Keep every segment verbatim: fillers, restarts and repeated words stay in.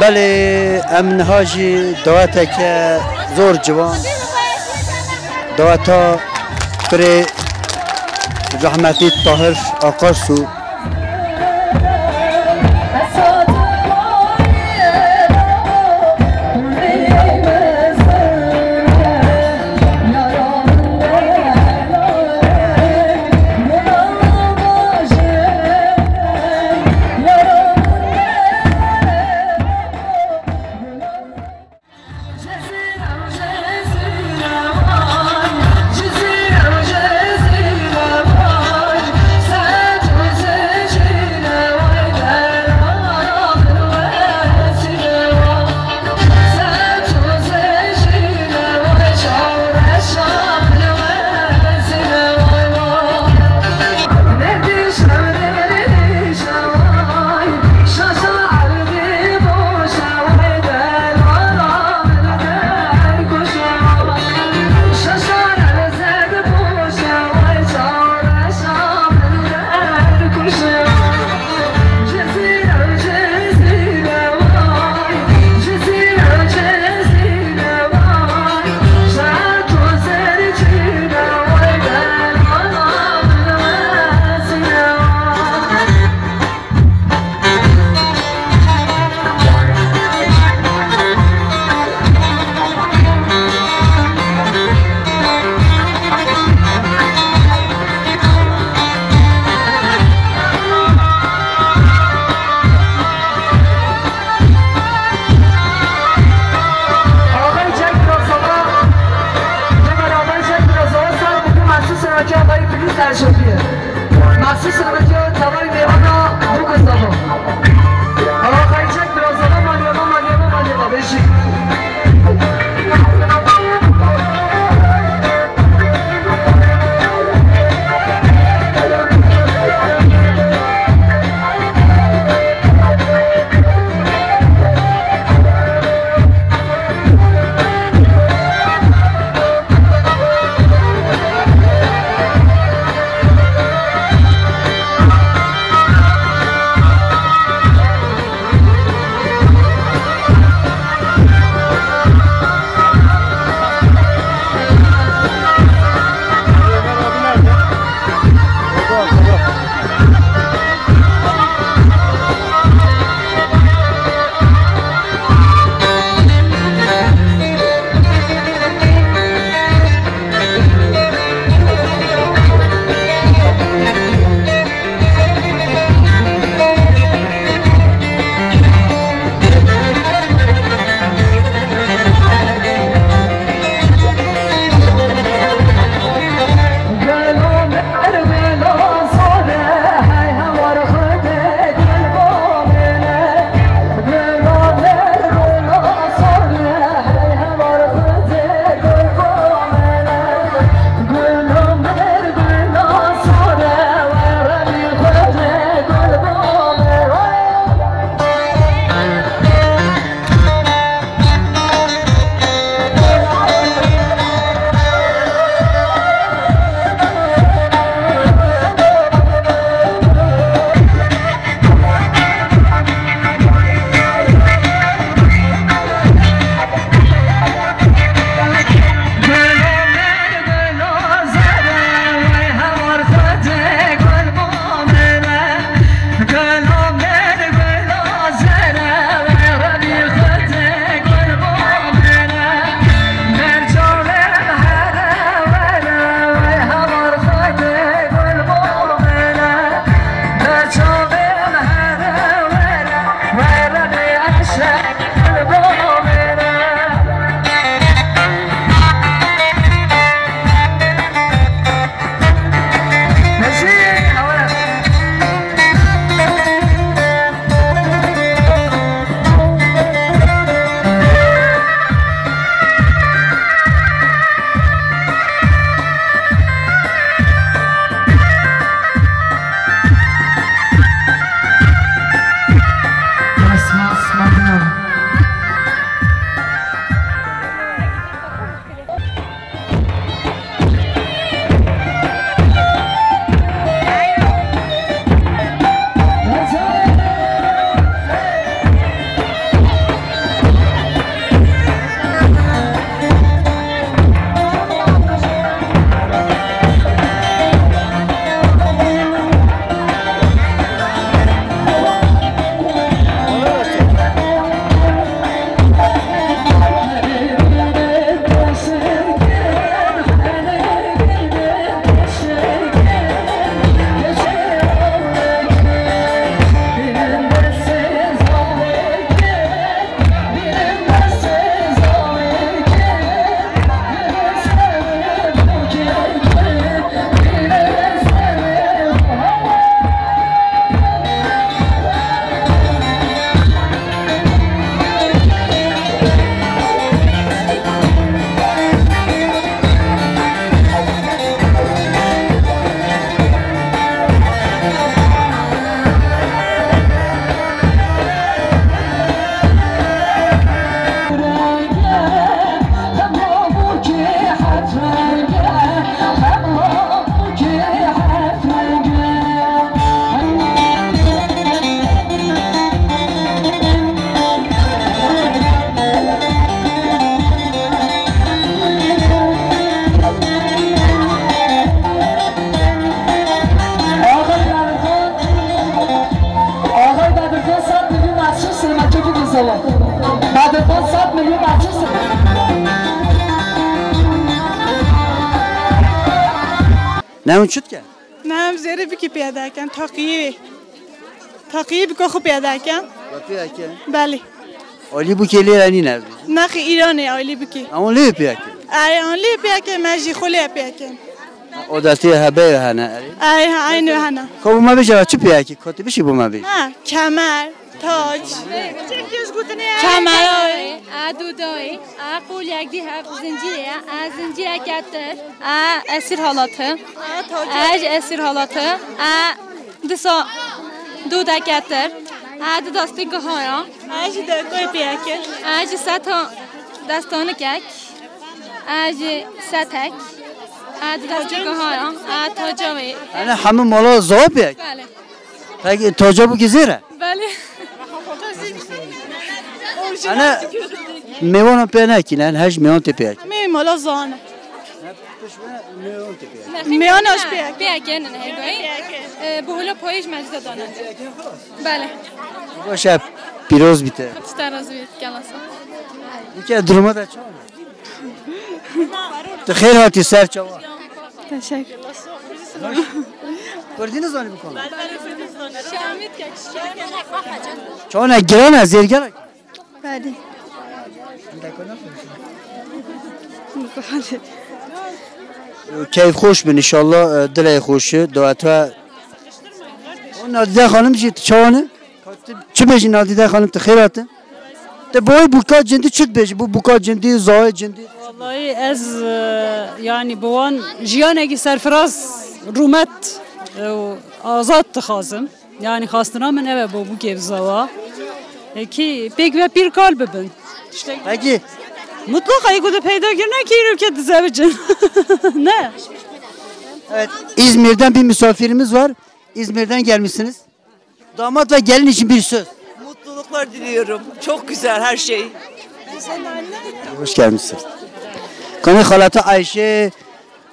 Belê, em niha jî daweteke zor ciwan, daweta kurê rehmetî Tahir Akarsu. Axayî Cenk Birazova, Cemal Axayî Cenk Birazova ser bû Mehsûs Racî Axayî Fîlîz Erşefî. Mehsûs Racî Tevayî Mêvana bû Birazova. Axayî Cenk Birazova, maliyana, maliyana, maliyana, beşik. Ne hûn çi dikin? Ne em zêrê bikî pêya derken, taqiyê wê. Taqiyê bika xwe pêya derken. Wa pêya ke? Belê. Alî bûkê lê re nîne ez bêjim. Nexê Îranê alî bikî. Ama lê pêya ke? Ay, an lê pêya ke, me jî xwe lê pêya ke. O destê hebeyê hene erê? Ay, ha, aynı hene. Ka bo me bêje, çi pêya ke? Ka tu bişî bo me bêje. Ha, kemer. Tac. Kemerayê, a dûdayê, a qolek dî hev zincîrê ye, a zincîreke tir, a esir halatı, a ji esir halatı, a disa dûdeke tir, a di destê gihaya, a ji derkoyê pêyekir, a ji seta destanikek, a ji setek, a di destê gihaya, a taca wê. Ene hemû mala zawa pêyek? Belê. Peki taca bûkî zêr e? Belê. Ene mêwanan pê nekî, ne, hej mêwan tê pê. Em ê mala zane. Mêwan aş pê. Pê kenin hegayî. Ee, bu hula payîj mecda danan. Belê. Baş e, pîroz bîte. Tişta razî bît, gel asa. Ûke duruma da çawa? Tu xêr hatî ser çawa? Teşekkür. Kurdî nizanî bikon? Çawa ne giran e, zêrgera? Belê. Keyf xweş bin inşallah, e, dilê xweş e, dua tu. O Nadide Xanim jî çawa ne? Çi bêjî Nadide Xanim, tu xêr hatin? Te boy buka cindî çi dibêjî? Bu buka cindî, zayê cindî. Wallahî ez, e, yanî bi wan jiyanekî serfiraz, rûmet, e, û azad dixwazim. Yanî xwestina min ev e bo bûkê bi zawa. E, kî pêk ve pîr kal bibin. Tiştek Peki. Mutlaka ê ku di peyda kirine kî îro ke dizewicin. Ne? Evet, İzmir'den bir misafirimiz var. İzmir'den gelmişsiniz. Damat ve gelin için bir söz. Mutluluklar diliyorum. Çok güzel her şey. Hoş gelmişsin. Kanê xalata Ayşe,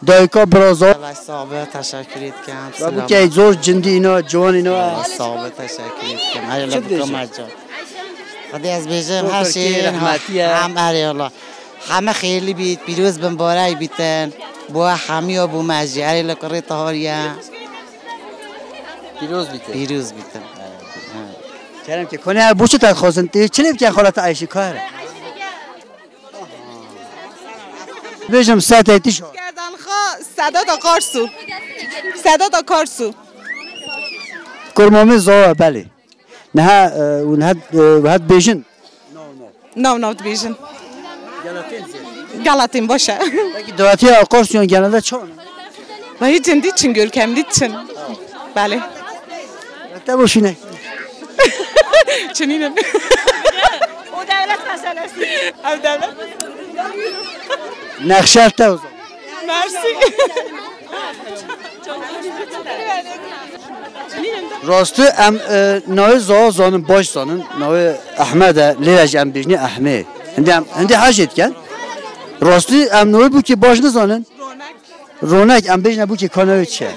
dayika biraza. Allah sağ ol, teşekkür etken. Ve bu key zor cindî îna, ciwan îna. Allah sağ ol, teşekkür etken. Her öyle bir kamaca. Hadi ez bêjim, her şey rehmetiye. Hem erê Allah. Heme xêrlî bît, pîroz bin, barek bîtin. Bo hemiya bo me jî, erê li kurê tahariye. Pîroz bîtin. Pîroz bîtin. Kerem ke, konê her bo çi te dixwazin? Tê çi lê bikin xalata Ayşe, kar? Bêjim setê tişo. Gerdan xwe Sedat Akarsu. Sedat Akarsu. Kurmamê zawa, belê. Niha, e, û niha, e, hat bêjin. Nav nav dibêjin. Gelatin zê. Gelatin baş e. Peki dawetiya Akarsuyan genelde çawa ne? Vahî cindî çin, görkemlî çin. Belê. Te boşîne. Çinînin. O devlet meselesi. Ev devlet meselesi. Nexşer te o zaman. Merci. Rastî em, e, navê zawa zanin, baş zanin. Navê Ehmed e, lê re jî em bêjinê Ehmê. Hindî em, hindî hej êt ken. Rastî em navê bûkê baş nizanin. Ronek, em bêjine bûkê ka navê çi ye?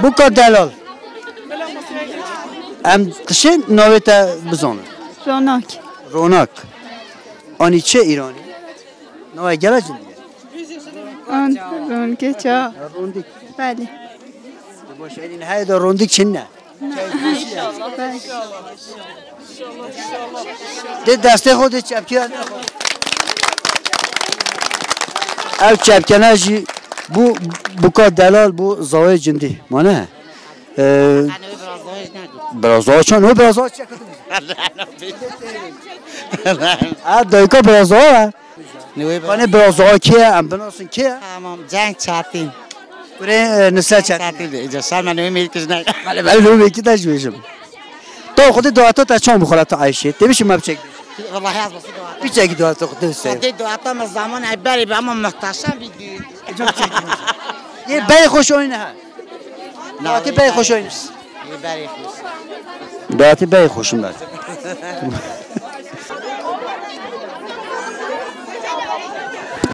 Bûka delal. Em qişên navê te bizanin. Ronak. Ronak. Anî çi Îranî? Navê gela cindî ye? An, ronke ça. Rondik. Belê. Boş verin, heyda rondik çin ne? Dê destê xwe dê çepkê. Ev çepkene jî bû bûka delal, bû zawê cindî. Mane? Ee, biraz daha çan, o biraz daha çek. Ha, dayika biraz daha. Newê be. Kanê birazoa kê ye? Em binasin kê ye? Tamam, Cenk Çetin. Kurê, e, Nusret Çetin. Çetin de, îca şer me newê mêlkiş ne. Bele, bele, newê mêlkî de ji bêjim. To xwedê daweta te çawa bû xalata Ayşê? Tê bişî me biçek. Vallahi az basî daweta. Biçek daweta xwedê se. Xwedê daweta me zaman e berê be ama muhteşem bir düğün. Yê bey xweş oyne ha. Dawetê bey xweş oyne. Yê berê xweş. Dawetê bey xweşim ben.